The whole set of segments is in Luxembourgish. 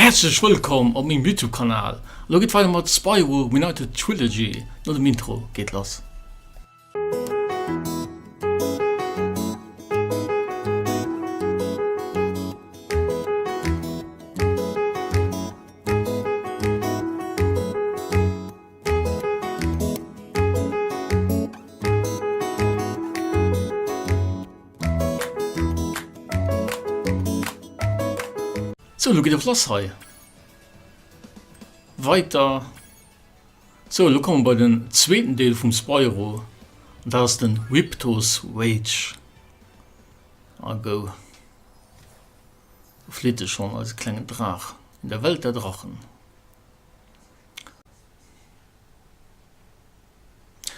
Häerzlech wëllkomm op mengem Youtube Kanal. Elo geet weider mat Spyro Reunited Trilogy. No dem Intro geet lass. Sou, elo geet och lass hei. Weiter. Sou, elo komme mer bei den zweeten Deel vum Spyro. An dat ass den Ripto's Rage. A go. Do flitt e schonn, eise klengen Draach. In der Welt der Drachen.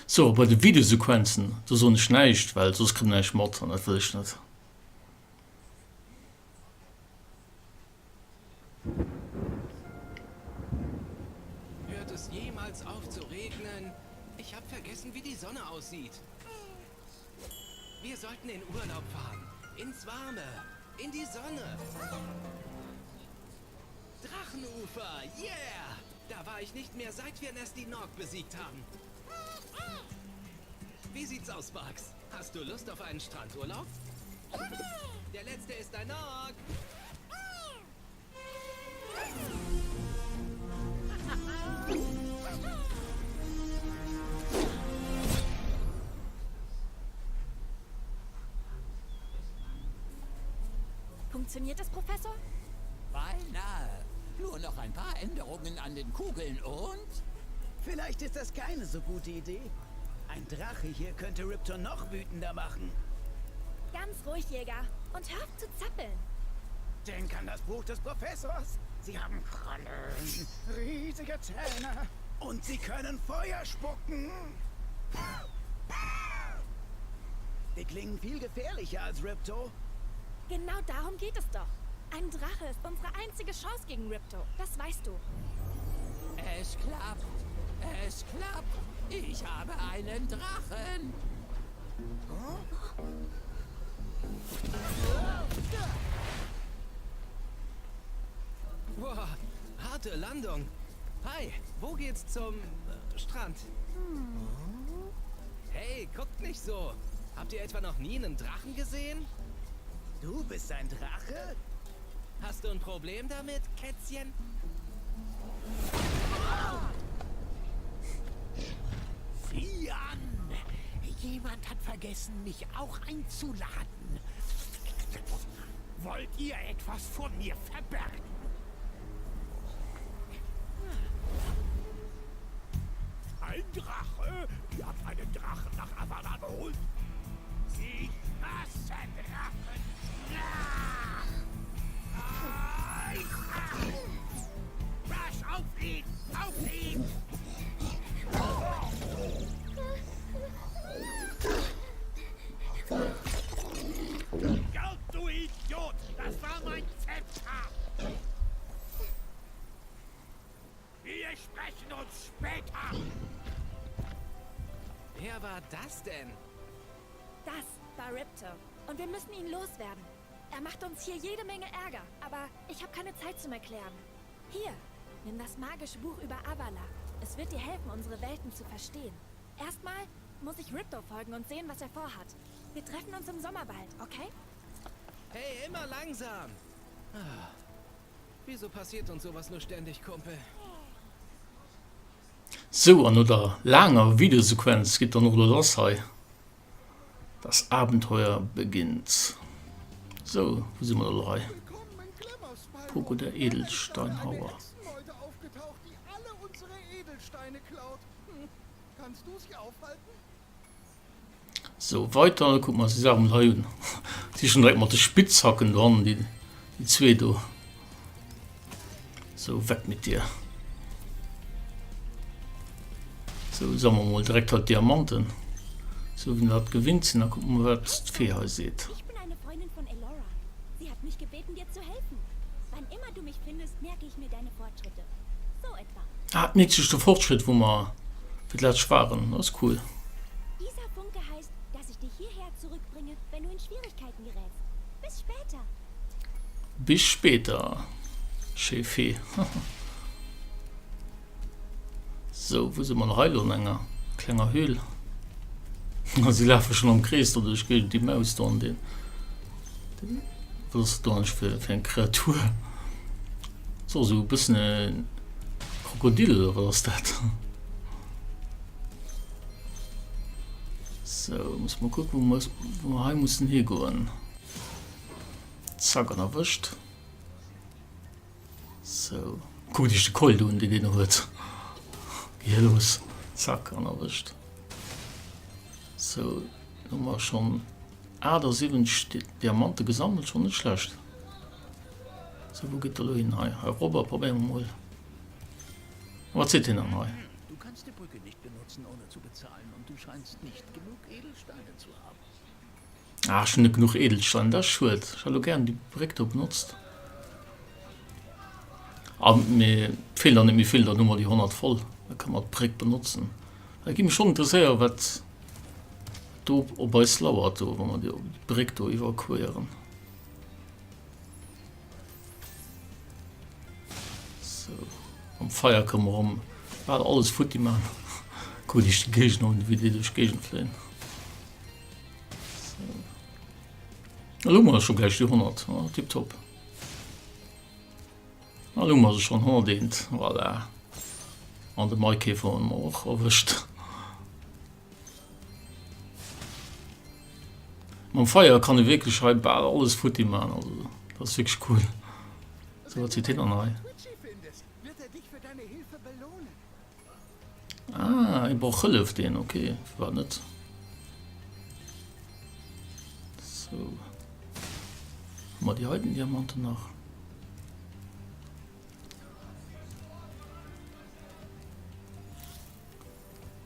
Sou, a bei de Videosequenzen, do soen ech näischt, well soss kritt een näischt mat an dat wëll ech net. Hört es jemals auf zu regnen? Ich hab vergessen, wie die Sonne aussieht. Wir sollten in Urlaub fahren. Ins Warme. In die Sonne. Drachenufer, yeah! Da war ich nicht mehr, seit wir Nasty Nog besiegt haben. Wie sieht's aus, Bugs? Hast du Lust auf einen Strandurlaub? Der letzte ist ein Nog! Funktioniert das, Professor? Beinahe. Nur noch ein paar Änderungen an den Kugeln und... Vielleicht ist das keine so gute Idee. Ein Drache hier könnte Riptor noch wütender machen. Ganz ruhig, Jäger. Und hör auf zu zappeln. Denk an das Buch des Professors. Sie haben Krallen, riesige Zähne und sie können Feuer spucken. Die klingen viel gefährlicher als Ripto. Genau darum geht es doch. Ein Drache ist unsere einzige Chance gegen Ripto. Das weißt du. Es klappt. Es klappt. Ich habe einen Drachen. Boah, harte Landung. Hi, wo geht's zum äh, Strand? Hey, guckt nicht so. Habt ihr etwa noch nie einen Drachen gesehen? Du bist ein Drache? Hast du ein Problem damit, Kätzchen? Sieh an! Jemand hat vergessen, mich auch einzuladen. Wollt ihr etwas vor mir verbergen? Ein Drache? Ihr habt einen Drachen nach Avala geholt? Ich hasse Drachen! Rush auf ihn! Auf ihn! Geld, du Idiot! Das war mein Zepter! Wir sprechen uns später! Wer war das denn? Das war Ripto. Und wir müssen ihn loswerden. Er macht uns hier jede Menge Ärger, aber ich habe keine Zeit zum Erklären. Hier, nimm das magische Buch über Avala. Es wird dir helfen, unsere Welten zu verstehen. Erstmal muss ich Ripto folgen und sehen, was er vorhat. Wir treffen uns im Sommerwald, okay? Hey, immer langsam! Ah, wieso passiert uns sowas nur ständig, Kumpel? Sou, an no der laanger Videosequenz geet dann och elo lass hei. Das Abenteuer beginnt. Sou, wou si mer elo hei? Poco der Edelsteinhauer. Sou, weiter. Kucke mer eis déi Saach emol hei un. Si schon direkt mat de Spitzhacken do hannen, déi zwee do. Sou, weg mit dir. Sou, sammle mer mol direkt hei d'Diamanten. Sou wéi mer dat gewinnt sinn. Da kucke mer mol, wat d'Fee hei seet. Ich bin eine Freundin von Elora. Sie hat mich gebeten, dir zu helfen. Wann immer du mich findest, merke ich mir deine Fortschritte. So etwa. Ah, et mierkt sech de Fortschritt, wou mer fir d'lescht waren. Dat ass cool. Dieser Funke heißt, dass ich dich hierher zurückbringe, wenn du in Schwierigkeiten gerätst. Bis später. Bis später. Schéi Fee. Sou, wou si mer nach hei elo? An enger klenger Höhl. Si lafe schonn am Krees do duerch d'Géigend, déi Maus do an deen. Wat ass dat do eigentlech fir, fir eng Kreatur? So, sou e bëssen e Krokodil oder wat ass dat? Sou, muss mol kucken, wou mer, wou mer hei mussen higoen. Zack, an erwëscht. Sou. Kuckt iech de Colt un, deen deen huet. Geh los. Zack, an erwëscht. Sou, hu mer schonn 78 Diamante gesammelt, schonn net schlecht. Sou, wou geet der lo hin? Hei, hei robber, probéiere mer mol. Wat seet hien dann hei? Du kannst die Brücke nicht benutzen, ohne zu bezahlen, und du scheinst nicht genug Edelsteine zu haben. Ah, ech hunn net genuch Edelstein, dat ass schued. Ech hätt elo gären déi Bréck do benotzt. Ah, mee et feelen der net méi vill, dann hu mer déi 100 voll. Da kënne mer d'Bréck benotzen. Dat géif mech schonn interesséieren, wat do op eis lauert do, wa mer déi Bréck do iwwerqueren. Sou, am Feier kënne mer erëm bal alles futti man. Kuckt iech déi Géigner un, wéi déi duerch d'Géigend fléien. Elo hu mer scho gläich déi 100. Oh, tipptopp. Elo hu mer se schonn 101. Voilà. An de Maikäfer hunn mer och erwëscht. Mam Feier kann ee wierklech hei bal alles futti man. Also, dat ass wierklech cool. Sou, wat seet hien dann hei? Ah, hie brauch Hëllef deen, ok, firwat net. Sou. Hu mer déi heiten Diamanten nach?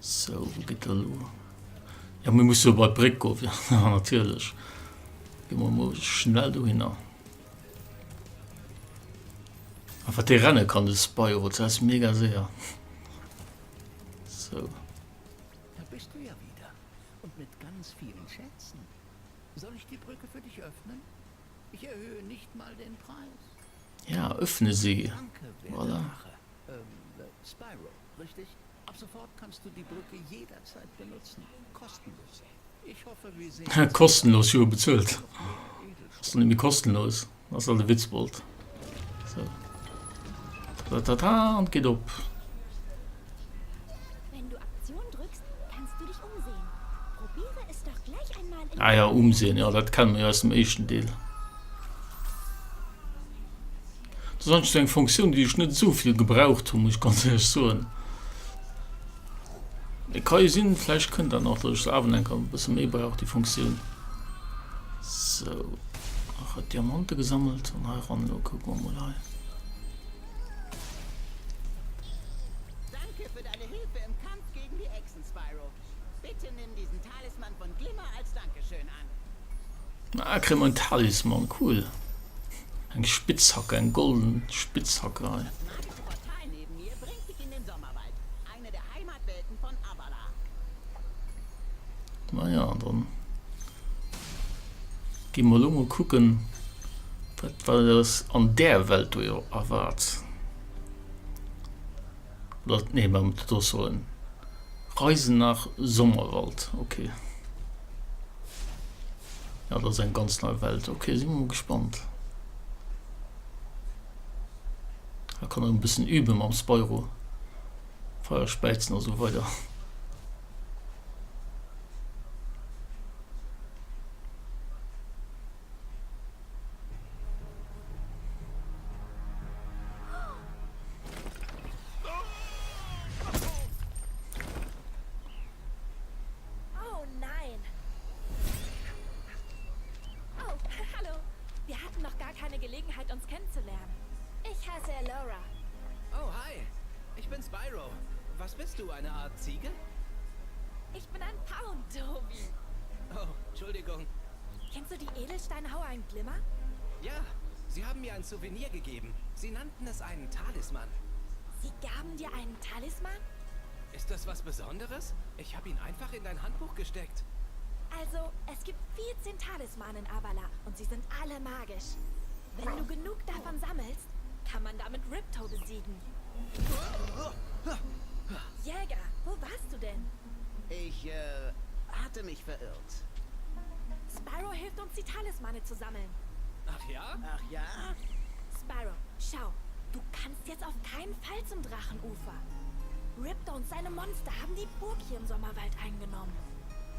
Sou, wou geet dat elo? Ja, mir musse jo bei d'Bréck goen, natierlech. Gi mer mol schnell dohinner. A wat dee renne kann de Spyro, dat ass mega séier. Sou. Da bist du ja wieder. Und mit ganz vielen Schätzen. Soll ich die Brücke für dich öffnen? Ich erhöhe nicht mal den Preis. Ja, öffne sie. Danke, werter Voilà. Drache. Ähm, äh, Spyro, richtig? Ab sofort kannst du die Brücke jederzeit benutzen. Kostenlos. Ich hoffe, wir sehen uns wieder. Kostenlos, jo bezuelt. Ass dann net méi kostenlos. Ass alt e Witzbold. Sou. Tatatata, an et geet op. Wenn du Aktion drückst, kannst du dich umsehen. Probiere es doch gleich einmal in Ah ja, umsehen, jo, dat kenne mer jo aus dem éischten Deel. Dat ass eigentlech sou eng Funktioun, déi ech net esou vill gebraucht hunn, muss ech ganz éierlech soen. Et ka jo sinn, vläicht kënnt dat nach, datt ech se awer enker e bësse méi brauch, déi Funktioun. Sou, nach e Diamante gesammelt an hei eran. Elo kucke mer mol hei. Danke für deine Hilfe im Kampf gegen die Echsen, Spyro. Bitte nimm diesen Talisman von Glimmer als Dankeschön an. Ah, kréie mer en Talisman, cool. Eng Spitzhacke, eng golden Spitzhacke hei. Das magische Portal neben mir bringt dich in den Sommerwald, eine der Heimatwelten von Avala. Naja, dann gi mer elo mol kucken, wat wat eis an där Welt do erwaart. Oder nee, mä do soen Reisen nach Sommerwald, okay. Ja, dat ass eng ganz nei Welt. Ok, si mer mol gespannt. Da kann en e bëssen üben mam Spyro. Feier späizen a sou weider. Oh nein! Oh, hallo! Wir hatten noch gar keine Gelegenheit, uns kennenzulernen. Ich heiße Elora. Oh, hi! Ich bin Spyro. Was bist du, eine Art Ziege? Ich bin ein Pound, Tobi. Oh, Entschuldigung. Kennst du die Edelsteinhauer in Glimmer? Ja, sie haben mir ein Souvenir gegeben. Sie nannten es einen Talisman. Sie gaben dir einen Talisman? Ist das was Besonderes? Ich habe ihn einfach in dein Handbuch gesteckt. Also, es gibt 14 Talismane in Avala und sie sind alle magisch. Wenn du genug davon sammelst, kann man damit Ripto besiegen. Jäger, wo warst du denn? Ich, äh, hatte mich verirrt. Spyro hilft uns, die Talismane zu sammeln. Ach ja? Ach ja? Spyro, schau. Du kannst jetzt auf keinen Fall zum Drachenufer. Ripto und seine Monster haben die Burg hier im Sommerwald eingenommen.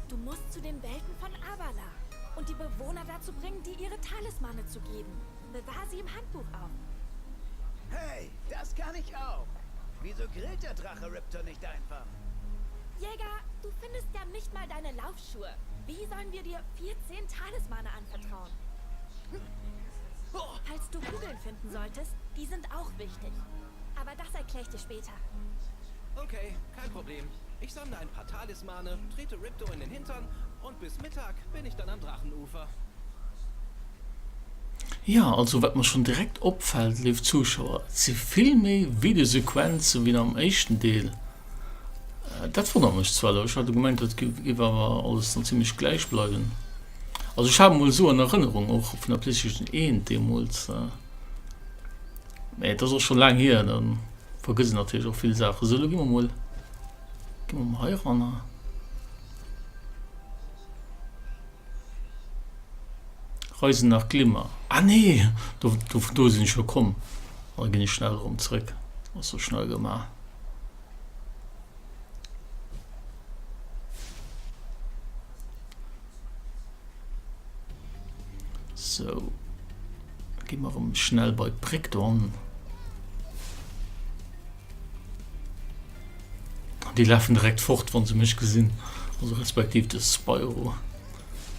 Du musst zu den Welten von Avala und die Bewohner dazu bringen, dir ihre Talismane zu geben. Bewahr sie im Handbuch auf. Hey, das kann ich auch. Wieso grillt der Drache Riptor nicht einfach? Jäger, du findest ja nicht mal deine Laufschuhe. Wie sollen wir dir 14 Talismane anvertrauen? Falls du Kugeln finden solltest, die sind auch wichtig. Aber das erkläre ich dir später. Okay, kein Problem. Ich sammle ein paar Talismane, trete Ripto in den Hintern und bis Mittag bin ich dann am Drachenufer. Jo, also wat mer schon direkt opfällt, léif Zuschauer, et si vill méi Videosequenzen wéi am éischten Deel. Dat wonnert mech zwar elo, ech hat gemengt dat géif awer alles dann zimmlech gläich bleiwen. Also ech hat emol esou an Erënnerung, och vun der Playstation 1 deemools, mä et ass och scho laang hier, da vergësst een natierlech och vill Saachen. Sou, elo gi mer mol, gi mer mol hei eran. Reisen nach Glimmer. Ah nee, do, do, vun do sinn ech jo komm. Da ginn ech schnell erëm zréck. Ass jo schnell gemaach. Sou. Gi mer erëm schnell bei d'Bréck do an. Déi lafen direkt fort, wann se mech gesinn. Also respektiv de Spyro.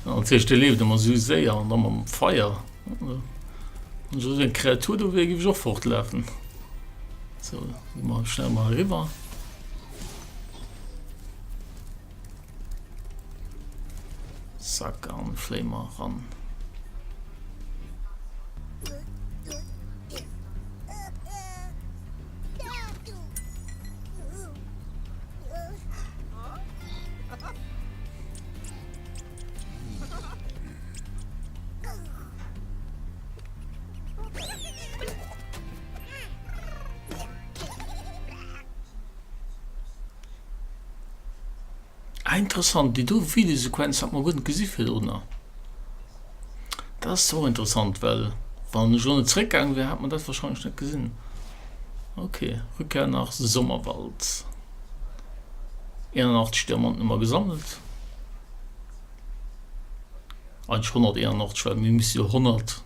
Ja, natierlech, dee leeft ëmmer esou séier an da mam Feier. Wann ech esou eng Kreatur do wier, géif ech och fortlafen. So, gi mer schnell mal eriwwer. Zack, an fléie mer eran. Ah interessant, déi do Videosequenz hat mer guer net gesi virdrunner. Dat ass och interessant, well wann ech elo net zréckgaange wär, hätt mer dat wahrscheinlech net gesinn. Ok, Rückkehr nach Sommerwald. 81 Diamanten hu mer gesammelt. Eigentlech 181, well mir musse jo 100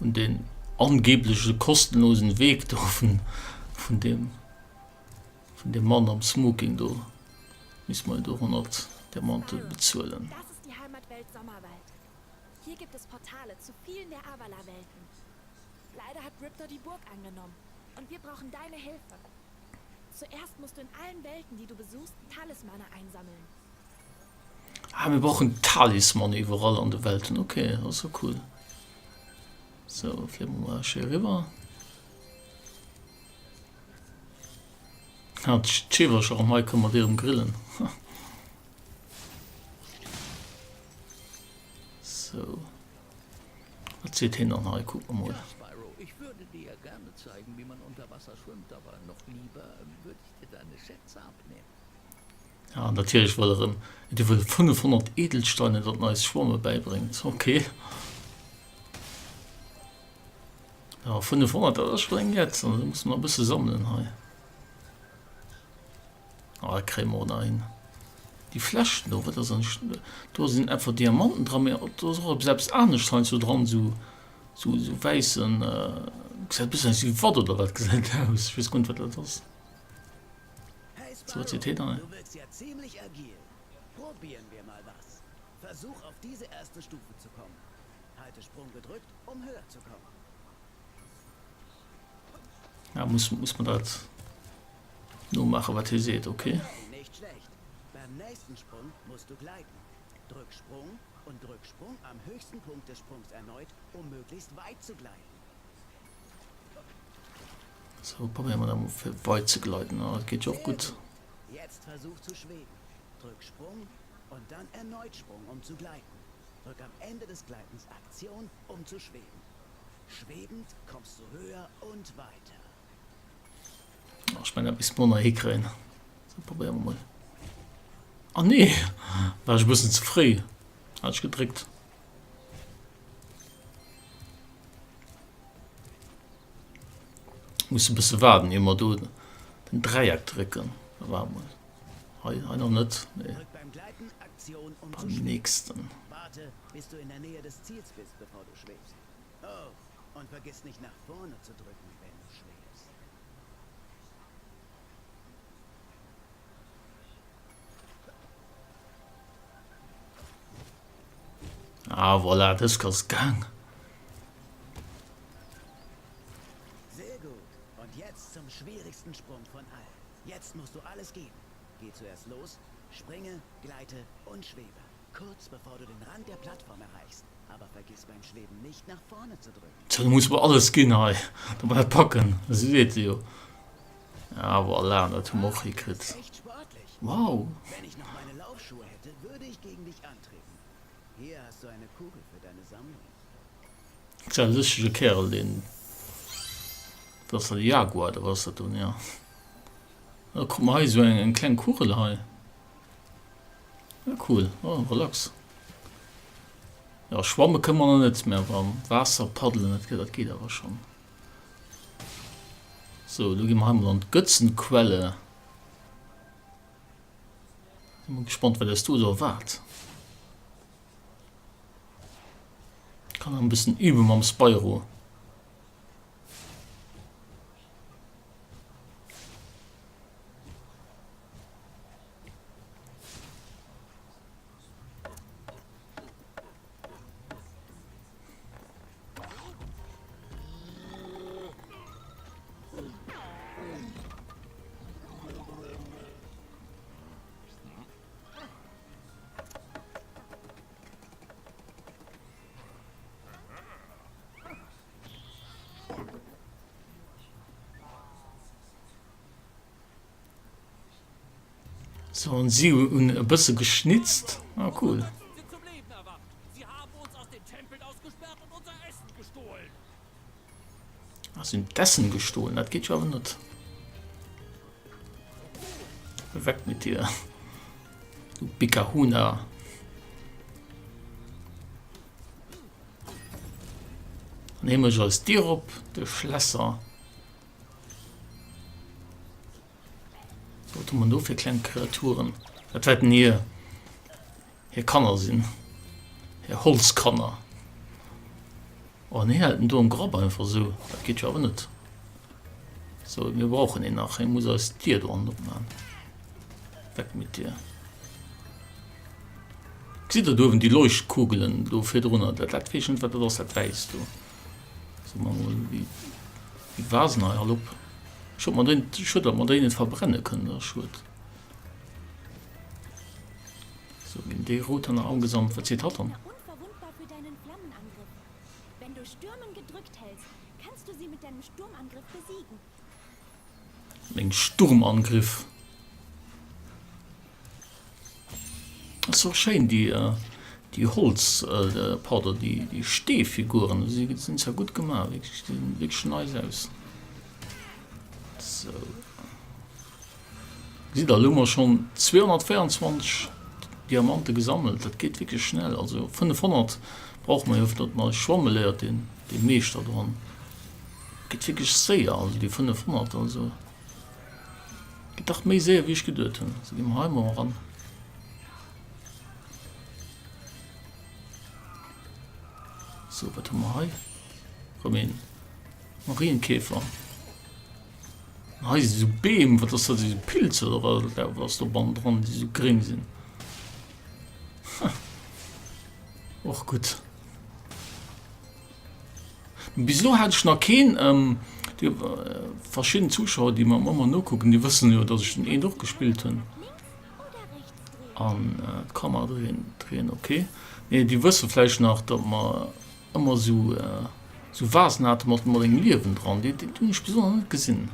un deen angebleche kostenlosen Weg do vun vun deem Vun dem Mann am Smoking do misst mer do 100 Diamante Spyro, bezuelen. das ist die Heimatwelt Sommerwald. Hier gibt es Portale zu vielen der Avala-Welten. Leider hat Riptor die Burg angenommen und wir brauchen deine Hilfe. Zuerst musst du in allen Welten, die du besuchst, Talismane einsammeln. Ah, mir brauchen Talismane iwwerall an de Welten. Okay, dat ass jo cool. Sou, fléie mer mol schéi eriwwer. Ah, d'Scheewercher erëm, hei kënne mer déi erëm grillen. Sou. Wat seet hien dann hei? Kucke mer mol. Ja, Spyro, ich würde dir ja gerne zeigen, wie man unter Wasser schwimmt, aber noch lieber würde ich dir deine Schätze abnehmen. Ja, natierlech wëll erëm, et wëll 500 Edelsteine, datt en eis Schwamme bäibréngt. Okay. Ja, 500, dat ass schon eng Getz. Also, da muss man e bësse sammelen hei. Ah, dat kréie mer och nach hin. Déi Fläschen do, wat ass an do sinn einfach Diamanten dran, mee do ass och eppes eppes anescht heiansdo dran, sou sou sou wäissen, gesäit e bëssen aus wéi Watt oder wat gesäit dat aus? Ech weess guer net, wat dat ass. Hey So, wat Spyro, seet hee dann? du wirkst ja ziemlich agil. Probieren wir mal was. Versuch auf diese erste Stufe zu kommen. Halte Sprung gedrückt, um höher zu kommen. Ja, muss, muss man dat nomaachen, wat hie seet, okay. Okay, nicht schlecht. Beim nächsten Sprung musst du gleiten. Drück Sprung und drück Sprung am höchsten Punkt des Sprungs erneut, um möglichst weit zu gleiten. So, probéiere mer dat mol fir weit ze gleiten. Ah, dat geet jo och Sehr gutt. gut. Jetzt versuch zu schweben. Drück Sprung und dann erneut Sprung, um zu gleiten. Drück am Ende des Gleitens Aktion, um zu schweben. Schwebend kommst du höher und weiter. Ech mengen dat misst mer och nach hikréien. Sou, probéiere mer mol. Ah nee, war ech e bëssen ze fréi. Hat ech gedréckt. Muss e bësse waarden, ier mer do den Dräieck drécken. Waart mol. Hei, hei nach net. Nee. Drück beim Gleiten Aktion, um Beim zu schweben. nächsten. Warte, bis du in der Nähe des Ziels bist, bevor du schwebst. Oh, und vergiss nicht nach vorne zu drücken, wenn du schwebst. Ah, voilà, dës ass gaang. Sehr gut. Und jetzt zum schwierigsten Sprung von allen. Jetzt musst du alles geben. Geh zuerst los, springe, gleite und schwebe. Kurz bevor du den Rand der Plattform erreichst. Aber vergiss beim Schweben nicht nach vorne zu drücken. Tja, du muss mer alles ginn hei, da mer dat packen. Esou seet se jo. Ah, voilà, dat hu mer och hikritt. Echt sportlich. Wow. Wenn ich noch meine Laufschuhe hätte, würde ich gegen dich antreten. Hier hast du eine Kugel für deine Sammlung. Tja, lëschtege Kärel deen. Dat ass dat e Jaguar oder wat ass dat do? Jo. Da kuck mol hei esou eng eng kleng Kugel hei. Ja cool, oh relax. Ja schwamme kënne mer nach net, mä awer am Waasser paddelen dat dat geet awer schonn. Sou, elo gi mer hei mol an d'Götzenquelle. Si mol gespannt wat eis do esou erwaart. Kann nach e bëssen übe mam Spyro. So, an si hunn e bësse geschnitzt. Ah, cool. Ah, si hunn d'Essen gestohlen. Dat geet jo awer net. Weg mit dir. Du Bikahuna. Dann hee mech eis Dier op, de Schlässer. Wat hu mer do fir kleng Kreaturen? Dat wäerten hir hir Kanner sinn. Hir Holzkanner. Oh, an hie hält en do am Grapp einfach esou. Dat geet jo awer net. So, mir brauchen een nach. Hie muss eis d'Dier do hannen opmachen. Weg mit dir. Gesitt der do uewen déi Leuchtkugelen do virdrunner? Dat, dat weess ech net, wat dat ass, dat Wäisst do. So, maache mer mol déi, déi Vasen hei all op. Schued, mer déi, schued, datt mer déi net verbrenne kënnen, dat ass schued. So, ginn déi rout dann nach agesammelt. Wat seet hatt dann? Unverwundbar für deinen Flammenangriff. Wenn du Stürmen gedrückt hältst, kannst du sie mit deinem Sturmangriff besiegen. Meng Sturmangriff. Ass och schéin déi déi Holz pardon déi déi Steefiguren si sinn zwar gutt gemaach wierklech déi gesinn wierklech nice aus. Sou gesitt der elo hu mer schonn 224 Diamante gesammelt, dat geet wierklech schnell, also 500 brauche mer jo fir datt mer schwamme léiert deen dee Meeschter dran. Geet wierklech séier also déi 500 also. Geet dach méi séier wéi ech geduet hunn. Sou gi mer hei mol eran. Sou, wat hu mer hei? Rëm een Marienkäfer. An hei si sou Beem, wat ass dat? Si sou Pilze oder wat wat ass do bannendran, déi sou gréng sinn? Och gutt. Bis elo hat ech nach keen, déi verschidden Zuschauer déi mer ëmmer nokucken, déi wëssen jo datt ech den eent och gespillt hunn an d'Kamera dréien dréien ok, mee déi wësse vläicht nach datt mer ëmmer esou esou Vasen hate mat mat engem Liewen dran, déi déi hunn ech bis elo nach net gesinn.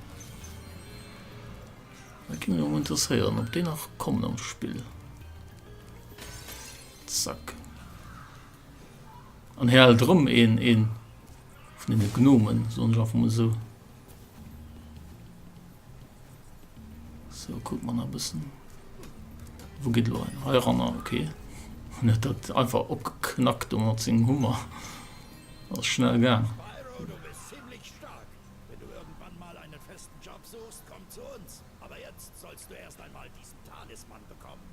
Dat géing mech emol interesséieren ob déi nach kommen am Spill. Zack. An hie hält erëm een, een. Vun deene Gnomen, soen ech einfach mol esou. Sou, kucke mer nach e bëssen. Wou geet elo een? Hei eranner, okay. En huet dat einfach opgeknackt do mat sengem Hummer. Ass schnell gaang. Spyro, du bist ziemlich stark. Wenn du irgendwann mal einen festen Job suchst, komm zu uns. Aber jetzt sollst du erst einmal diesen Talisman bekommen.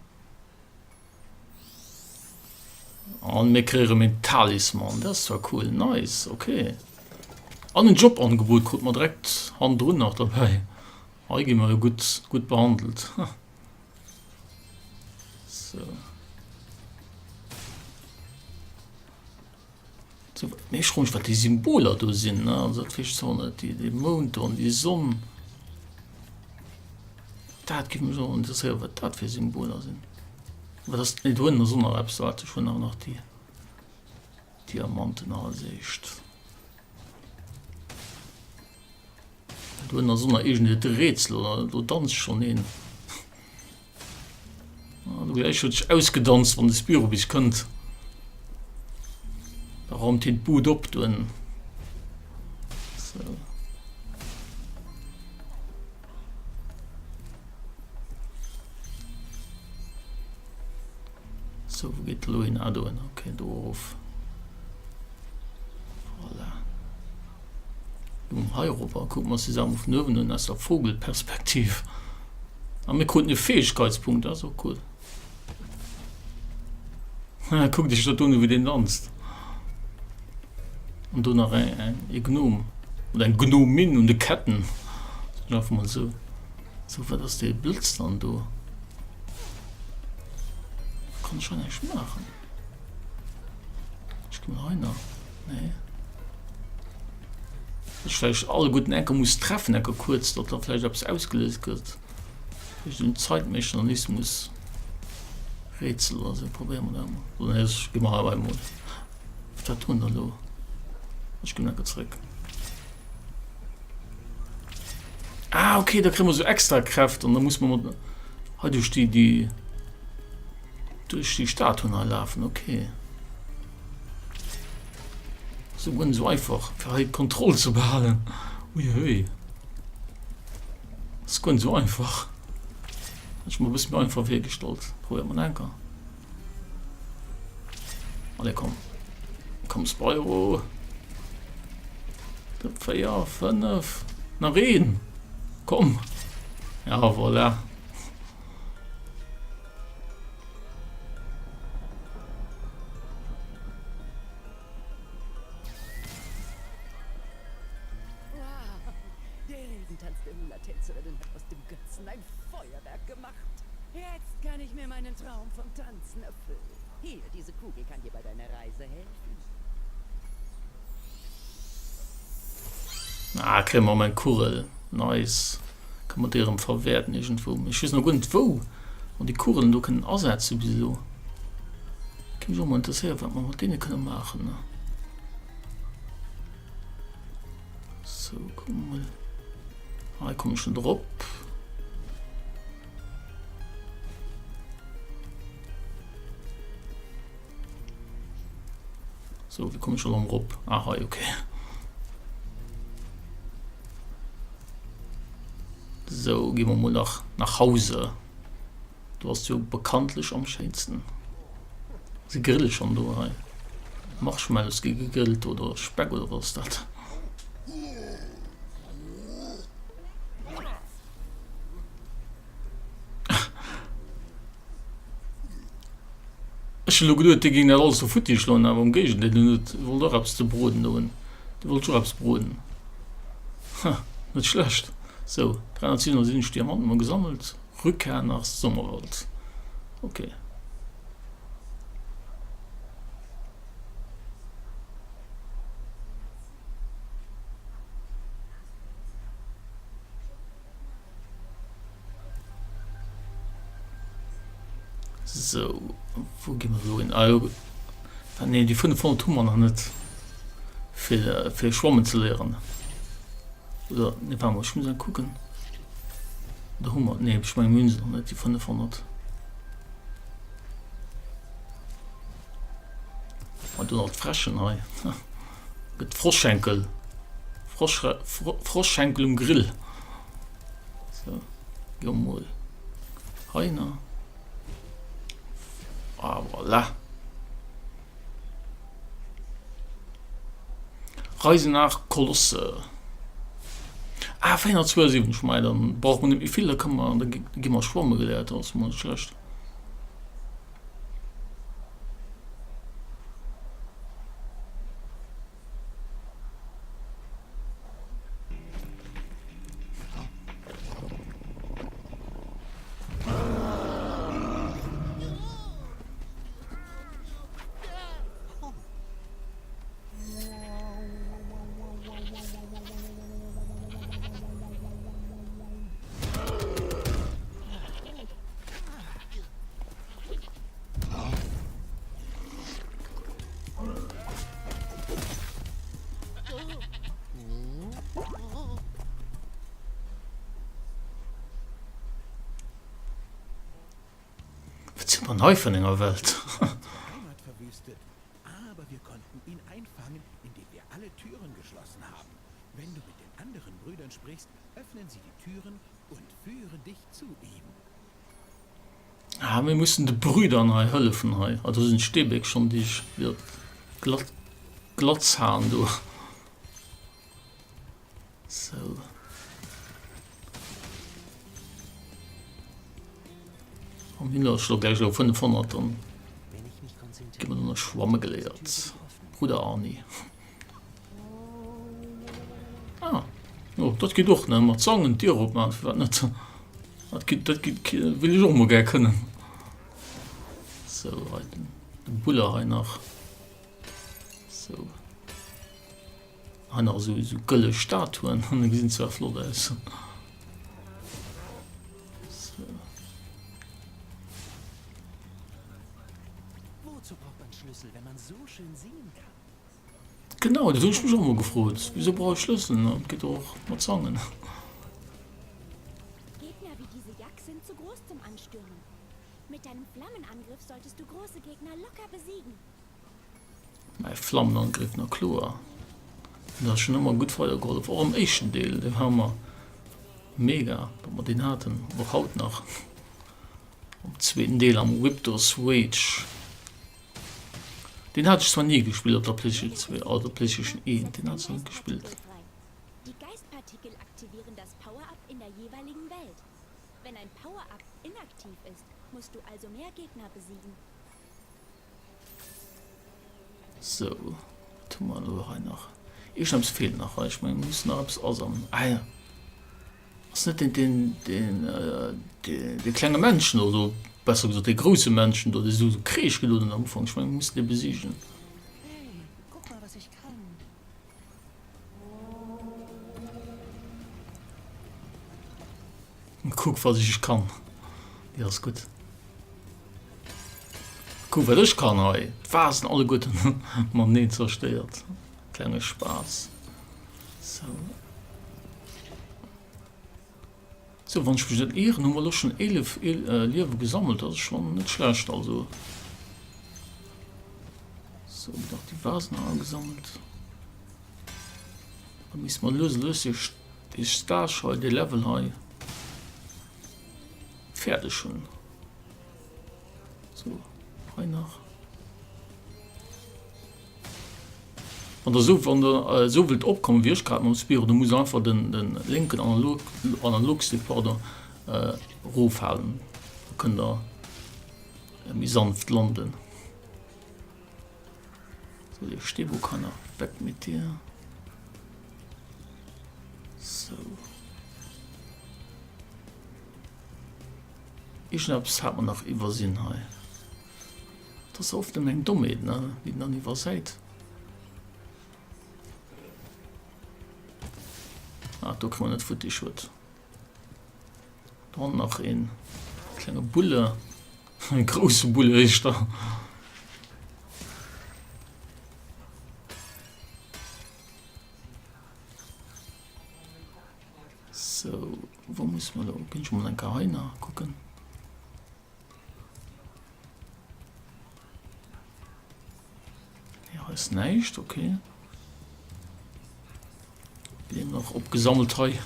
An mir kréie rëm een Talisman, dat ass zwar cool, nice, ok. An en Jobangebot krute mer direkt hannendrun nach derbäi. Hei gi mer jo gutt, gutt behandelt. Sou. Sou, mee ech froe mech wat déi Symboler do sinn, ne, also dat weess ech zwar och net, déi, dee Mound do an déi Sonn. Dat géif mech och interesséieren, wat dat fir Symboler sinn. Wat ass, nee do ënnen ass och nach eppes, waart ech hunn awer nach déi Diamanten als éischt. Do ënnen ass och nach iergend e Rätsel oder do danzt schonn een. Ah, do gläich huet sech ausgedanzt, wann de Spyro bis kënnt. Da raumt hien d'Bud op do ënnen. So. So, wou geet elo hin? Ah, do ënnen. Okay, do erof. Voilà. Hei erop a kucke mer eis déi Saach mol vun uewen un, aus der Vogelperspektiv. A mir kruten e Fäegkeitspunkt, dat ass och cool. Kuckt iech dat do un, wéi deen danzt. An do nach e Gnom oder eng Gnomin un de Ketten. Soen ech einfach mol esou. Sou, wat ass dee Blëtz dann do? Kann ech hei näischt maachen? Ech ginn hei nach. Nee. Ech vläicht alleguerten enker muss treffen, enker kuerz, datt da vläicht eppes ausgeléist gëtt. Vläicht en Zeitmechanismus. Rätsel oder sou. Probéiere mer dat emol. Oder nee, ech gi mer hei emol. Wat hunn der elo? Ech ginn enker zréck. Ah, okay, da kréie mer sou extra Kräft an da muss mer mat hei duerch déi, déi duerch déi Statuen hei lafen. Okay. Sou guer net sou einfach fir hei d'Kontroll ze behalen. Ui hui. Ass guer net sou einfach. Hat ech mer e bësse méi einfach virgestallt. Probéiere mer enker. Allez komm. Komm Spyro. 4, 5. Nach een. Komm. Ja, voilà. Wow, der Riesentanz der Hula-Tänzerinnen hat aus dem Götzen ein Feuerwerk gemacht. Jetzt kann ich mir meinen Traum vom Tanzen erfüllen. Hier, diese Kugel kann dir bei deiner Reise helfen. Ah, kréie mer erëm eng Kugel. Nice. Ka mer déi erëm verwäerten iergendwou. Mee ech weess nach guer net wou mer déi Kugelen do kënnen asetzen bis elo. Géif mech och mol interesséieren, wat mer mat deene kënne maachen. Sou, kucke mer mol. Hei komme ech net erop. Sou, wéi komme ech elo erop? Ah, hei, okay. Sou, gi mer mol nach nach Hause. Do ass jo bekanntlech am schéinsten. Se grille schonn do hei. Marshmallows gi gegrillt oder Speck oder wat ass dat? Ech hunn elo geduet, dee géing dat alles do futti schloen, awer am Géigendeel, deen huet wollt och eppes ze broden do hunn. Dee wollt och eppes broden. Ha, net schlecht. Sou, 377 Diamanten hu mer gesammelt. Rückkehr nach Sommerwald. Okay. Sou, wou gi mer elo hin? Ah jo, ah nee, déi 500 hu mer nach net, fir, fir schwammen ze léieren. Oder, nee, warte mol, ech muss eng kucken. Oder hu mer, nee, ech menge mir hunn se nach net, déi 500. Ah, do nach d'Fräschen hei. Gëtt Froschschenkel. Frosch, Froschschenkel um Grill. So, gi mol hei nach. Ah, voilà. Reise nach Kolosse. Ah, 472, mei, dann brauche mer net méi vill, da kënne mer, da gi mer schwamme geléiert, dat ass mol net schlecht. Wat si mer hei vun enger Welt? Heimat verwüstet, aber wir konnten ihn einfangen, indem wir alle Türen geschlossen haben. Wenn du mit den anderen Brüdern sprichst, öffnen sie die Türen und führen dich zu ihm. Ah, mir mussen de Brüdern hei hëllefen hei. Ah, do sinn d'Steebéck schonn, déi ech wieder glatt, glatt zaen do. Sou. Am Himmel ass elo gläich elo 500, dann gi mer dann nach schwamme geléiert. Bruder Arni. Ah, jo, dat geet och, ne? Mat Zangen d'Dier opmaachen, firwat net? Dat geet, dat geet, wéll ech och mol gär kënnen. Sou, hei den, de Buller hei nach. Sou. Hei nach esou, esou gëlle Statuen, déi gesinn zwar flott aus. Sou. Wozu braucht man Schlüssel, wenn man so schön sehen kann? Genau, dat hunn ech mech och emol gefrot. Wisou brauch ech Schlësselen? Dat geet och mat Zangen. Gegner wie diese Jack sind zu groß zum Anstürmen. Mit deinem Flammenangriff solltest du große Gegner locker besiegen. Mäi Flammenangriff, na kloer. Dat ass schon ëmmer gutt weidergehollef, och am éischten Deel, dee war ëmmer mega, datt mer deen haten, och haut nach am zweeten Deel am Riptor's Rage. Deen hat ech zwar ni gespillt op der PlayStation 2, oh, der PlayStation 1, deen hat ech net gespillt. Die Geistpartikel aktivieren das Power-Up in der jeweiligen Welt. Wenn ein Power-Up inaktiv ist, musst du also mehr Gegner besiegen. Sou, wat hu mer elo hei nach? Iergendeppes feelt nach hei. Ech mengen, mir mussen nach eppes asammeln. Ah ja. Ass net deen, deen, deen, dee, dee klenge Männchen oder so, besser gesot dee grousse Männchen do, dee sou kreesch gedoen huet am Ufank. Ech mengen, mir mussen dee besiegen. Hey, guck mal, was ich kann. Kuck, wat ech kann. Déi ass gutt. Kuck, wat ech kann hei. D'Vasen alleguerten mateneen zerstéiert. Klenge Spaass. Sou. Sou, wann ech mech net ieren, hu mer elo schonn 11 Liewe gesammelt. Dat ass schonn net schlecht. Also. Sou, nach déi Vasen agesammelt. Da misste mer lues a lues dee Stage hei, dee Level hei fäerdeg hunn. Sou, hei nach. Wann der esou wann der esou wëllt opkommen wéi ech grad mam Spyro, da musst der einfach den den lénken Analog Analogstick pardon erofhalen, da kënnt der méi sanft landen. Sou dee Stebo kann nach weg mit dir. Sou. Iergendeppes hat mer nach iwwersinn hei. Dat ass oft nëmmen eng Dommheet, ne, déi een dann iwwersäit. Ah, do kréie mer net futti, schued. Dann nach een klenge Bulle, e grousse Bulle éischter. Sou, wou muss mer elo? Ginn ech mol eng Kéier hei nach kucken. Nee, hei ass näischt, okay. nach opgesammelt hei.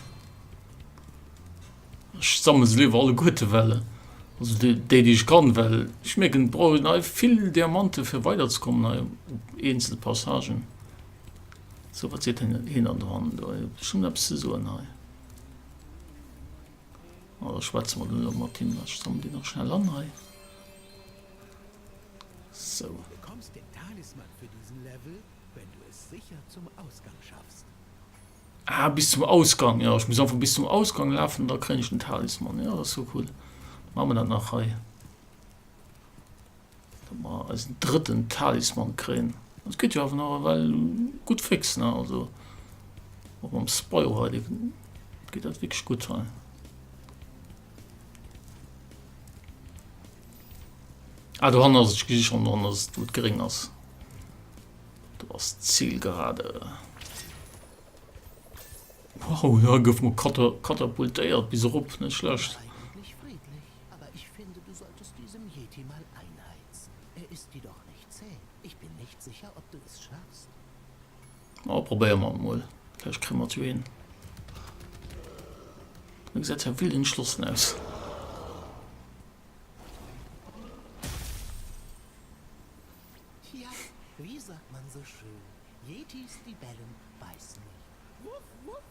Ech sammele se léiwer alleguerte well, also déi déi ech kann, well ech mierken et brauch een hei vill Diamante fir weider ze kommen hei op eenzel Passagen. Sou wat seet hien dann dohannen do? Hien huet bestëmmt eppes ze soen hei. Ah da schwätze mer dann elo mat him. Ech sammelen déi nach schnell an hei. Sou. Du bekommst den Talisman für diesen Level, wenn du es sicher zum Ausgang schaffst. Ah, bis zum Ausgang. Jo, ech muss einfach bis zum Ausgang lafen, da kréien ech den Talisman. Jo, dat ass jo cool. Maache mer dat nach hei. Datt mer eisen drëtten Talisman kréien. Dat geet jo awer nach ewell gutt fix, ne? Also, och mam Spyro hei, dee geet dat wierklech gutt hei. Ah, dohannen ass et, ech gesi schonn, dohannen ass et, wou et gréng ass. Do ass d'Zielgerade. Wow, da gouf mer katapultéiert bis erop, net schlecht. Eigentlich friedlich, aber ich finde, du solltest diesem Yeti mal einheizen. Er ist jedoch nicht zäh. Ich bin nicht sicher, ob du es schaffst. Oh, probéiere mer et mol. Vläicht kréie mer et jo hin. Da gesäit ja wild entschlossen aus. Tja, wie sagt man so schön, Yetis, die bellen, beißen nicht. Wuff, wuff.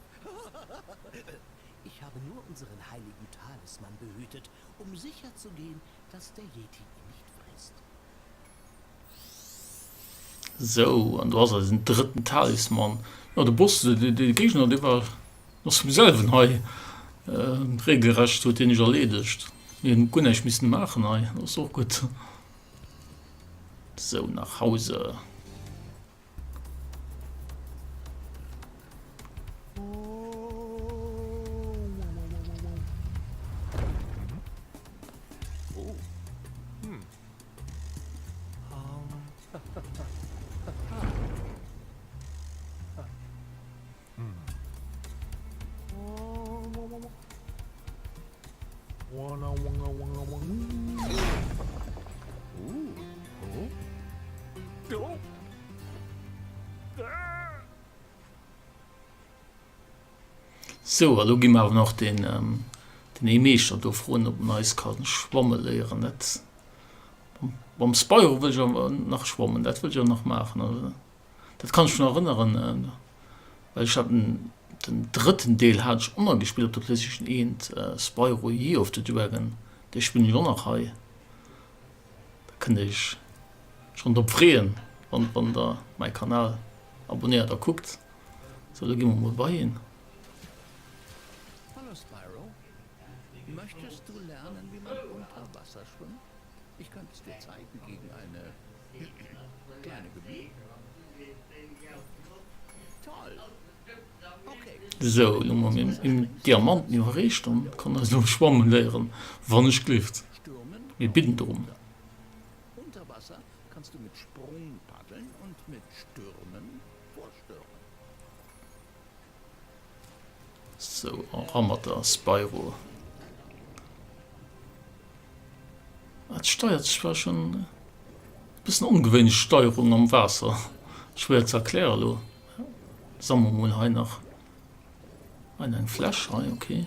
Ich habe nur unseren heiligen Talisman behütet, um sicher zu gehen, dass der Yeti ihn nicht frisst. Sou, an do ass eisen drëtten Talisman. Jo, de Boss, de Géigner, dee war ass vum selwen hei regelrecht, huet deen sech erleedegt. Mir hunn guer näischt missen maachen hei, dat ass och gutt. Sou, nach Hause. Sou, a lo gi mer awer nach den den ee Meeschter do froen, ob en eis ka schwamme léieren. Dat mam Spyro wëll ech awer nach schwammen, dat wëll ech awer nach maachen. Also dat kann ech mech nach erënneren, well ech hat den den drëtten Deel hat ech och nach gespillt op der PlayStation 1, Spyro Year of the Dragon, dee spillen ech och nach hei. Da kënnt Dir Iech schonn drop freeën, wann wann Der mäi Kanal abonnéiert a kuckt. Sou, da gi mer mol bei hien. Hallo Spyro, möchtest du lernen wie man unter Wasser schwimmt? Ich könnte es dir zeigen gegen eine kleine Gebühr. Toll! Okay. Sou, elo hu mer en Diamanten iwwerreecht an kann eis elo schwammen léieren, wann ech glift. Mir bidden drëm. Unter Wasser kannst du mit Sprung paddeln und mit Stürmen vorstürmen. Sou, era mat der Spyro. Et steiert sech war schon e bëssen ongewéinlech Steierung am Waasser, schwéier ze erklären elo. Sammle mol hei nach hei eng Fläsch hei, okay.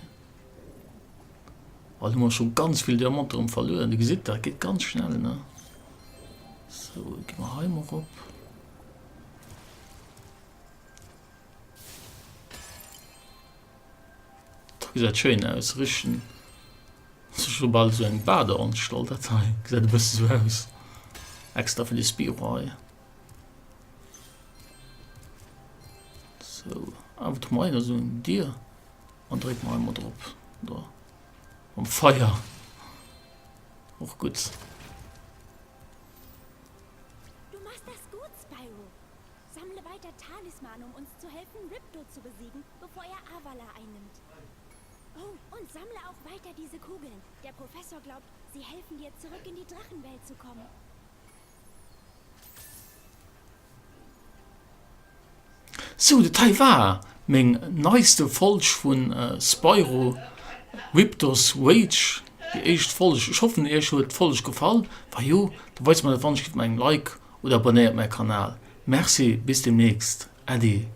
Oh, do hu mer scho ganz vill Diamanten erëm verluer. Dir gesitt, dat geet ganz schnell, ne? Sou, gi mer hei mol rop. Dat gesäit schéin aus, richtegen, ass jo scho bal esou eng Badeanstalt dat hei, gesäit e bësse sou aus, extra fir de Spyro hei. Sou, ah wat hu mer hei nach, esou eng Dier, an drécke mer hei mol drop, do mam Feier, och gutt. Du machst das gut, Spyro. Sammle weiter Talismane, um uns zu helfen, Ripto zu besiegen, bevor er Avala einnimmt. Oh, und sammle auch weiter diese Kugeln. Der Professor glaubt, sie helfen dir, zurück in die Drachenwelt zu kommen. Sou, dat hei war meng neiste Folg vun Spyro Ripto's Rage, déi éischt Folg. Ech hoffen iech huet d'Folg gefall. Wa jo, da weist mer dat wannechgift mat engem Like oder abonnéiert mäi Kanal. Merci, bis demnächst. Äddi.